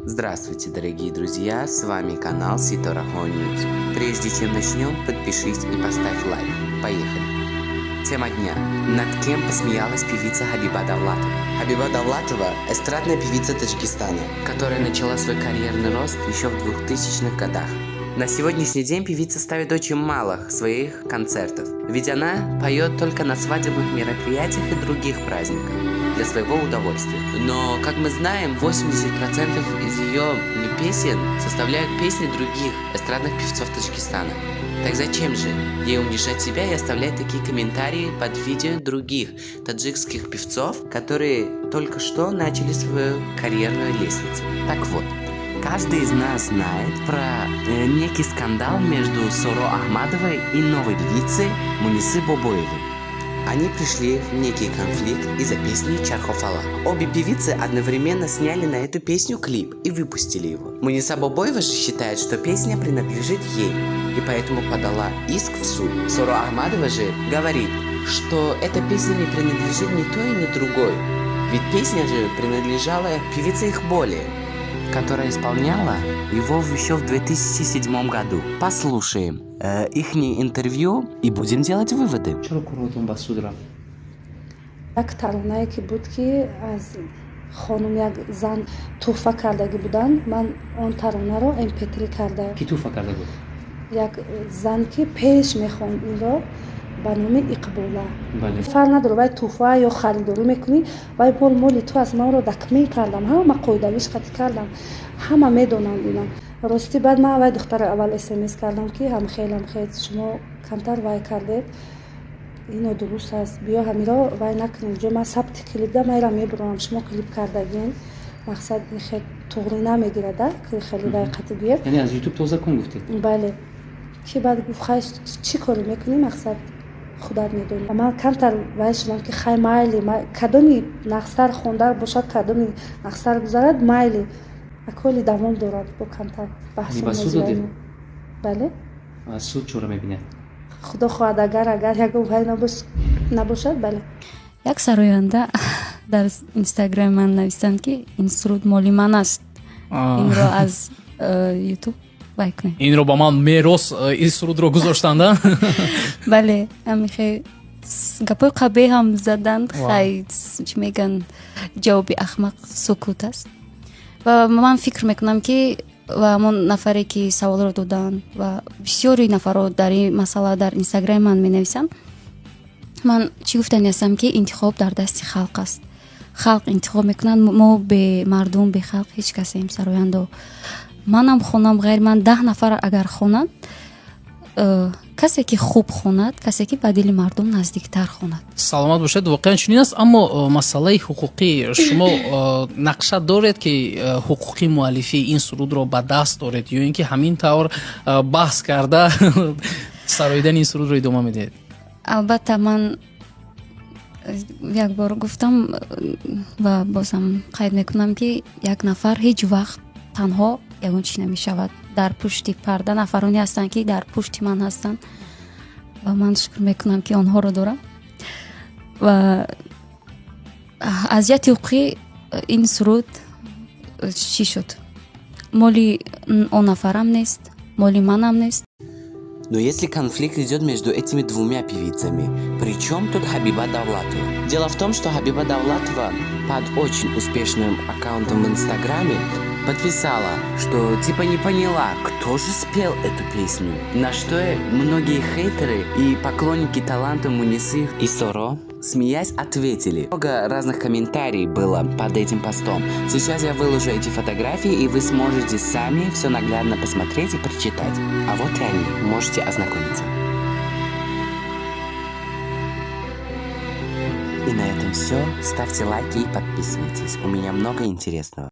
Здравствуйте, дорогие друзья, с вами канал Ситораҳо News. Прежде чем начнем, подпишись и поставь лайк. Поехали! Тема дня. Над кем посмеялась певица Хабиба Давлатова? Хабиба Давлатова – эстрадная певица Таджикистана, которая начала свой карьерный рост еще в 2000-х годах. На сегодняшний день певица ставит очень мало своих концертов, ведь она поет только на свадебных мероприятиях и других праздниках для своего удовольствия. Но, как мы знаем, 80% из ее песен составляют песни других эстрадных певцов Таджикистана. Так зачем же ей унижать себя и оставлять такие комментарии под видео других таджикских певцов, которые только что начали свою карьерную лестницу? Так вот, каждый из нас знает про некий скандал между Соро Ахмадовой и новой певицей Мунисы Бобоевой. Они пришли в некий конфликт из-за песни «Чархофалак». Обе певицы одновременно сняли на эту песню клип и выпустили его. Муниса Бобоева же считает, что песня принадлежит ей, и поэтому подала иск в суд. Соро Ахмадова же говорит, что эта песня не принадлежит ни той, ни другой, ведь песня же принадлежала певице Ихболе, которая исполняла его еще в 2007 году. Послушаем их интервью и будем делать выводы. Чаро коротон ба суд рафт? Як таронае ки буд, ки аз хонум як зан тӯҳфа кардагӣ буданд, ман он таронаро mp3 карда. Ки тӯҳфа карда буд? Як зан, ки пеш мехонд инро, ба номи Иқбола. Фарқ надорад, вай тӯҳфа ё харидорӣ мекунӣ, вай мол моли ту аст. Ман онро документ кардам, ҳама қоидавиш қатӣ кардам, ҳама медонанд ина. Ростӣ, баъд ман вай духтара аввал смс кардам, ки ҳамхел, ҳамхел, шумо камтар вай кардед, ино дуруст аст, биё ҳамиро вай накунем, ҷо ман сабти клип да майра мебурам, шумо клип кардагин, мақсад хел туғрӣ намегирада, ки хеле вай қатӣ гӯед. Яъне аз Ютуб тоза кун гуфтед? Бале. Ки баъд гуфт: «Хай, чӣ коре мекунӣ, мақсад худат медонӣ». Ман камтар вай шудам, ки хай, майли, кадоми нақстар хонда бошад, кадоми нақстар гузарад, майли, аколи давом дорад, бо камтар баҳсу. Ба суд додед? Бале. Суд чора мебинад? Худо хоҳад, агар ягон вай набошад, бале. Як сароянда дар Инстаграми ман нависанд, ки ин суруд моли ман аст, инро аз Ютуб вай кунед. Инро ба ман мерос, ин сурудро гузоштанда. Бале, ҳамихе гапҳои қабеҳ ҳам заданд. Хай, чӣ мегӯянд, ҷавоби ахмақ сукут аст. Ва ман фикр мекунам, ки ва ҳамон нафаре, ки саволро доданд, ва бисёри нафарро дар ин масъала дар Инстаграми ман менависанд, ман чӣ гуфтани ҳастам, ки интихоб дар дасти халқ аст, халқ интихоб мекунад. Мо бе мардум, бе халқ ҳеҷ касем. Сарояндо манам хонам, ғайри ман 10 нафар агар хонанд, касе ки хуб хонад, касе ки ба дили мардум наздиктар хонад. Саломат бошед, воқеан чунин аст. Аммо масъалаи ҳуқуқӣ, шумо нақша доред, ки ҳуқуқи муаллифии ин сурудро ба даст доред ё ин ки ҳамин тавр баҳс карда сароидани ин сурудро идома медиҳед? Албатта, ман як бор гуфтам ва бозам қайд мекунам, ки як нафар ҳеҷ вақт танҳо ягон чиз намешавад. Дар пушти парда нафароне ҳастанд, ки дар пушти ман ҳастанд, ва ман шукр мекунам, ки онҳоро дорам. Ва аз ҷиҳати ҳуқуқӣ ин суруд чӣ шуд, моли он нафарам нест, моли манам нест. Но если конфликт идет между этими двумя певицами, при чем тут Хабиба Давлатова? Дело в том, что Хабиба Давлатова под очень успешным аккаунтом в Инстаграме подписала, что типа не поняла, кто же спел эту песню. На что многие хейтеры и поклонники таланта Мунисы и Соро, смеясь, ответили. Много разных комментариев было под этим постом. Сейчас я выложу эти фотографии, и вы сможете сами все наглядно посмотреть и прочитать. А вот и они, можете ознакомиться. И на этом все. Ставьте лайки и подписывайтесь. У меня много интересного.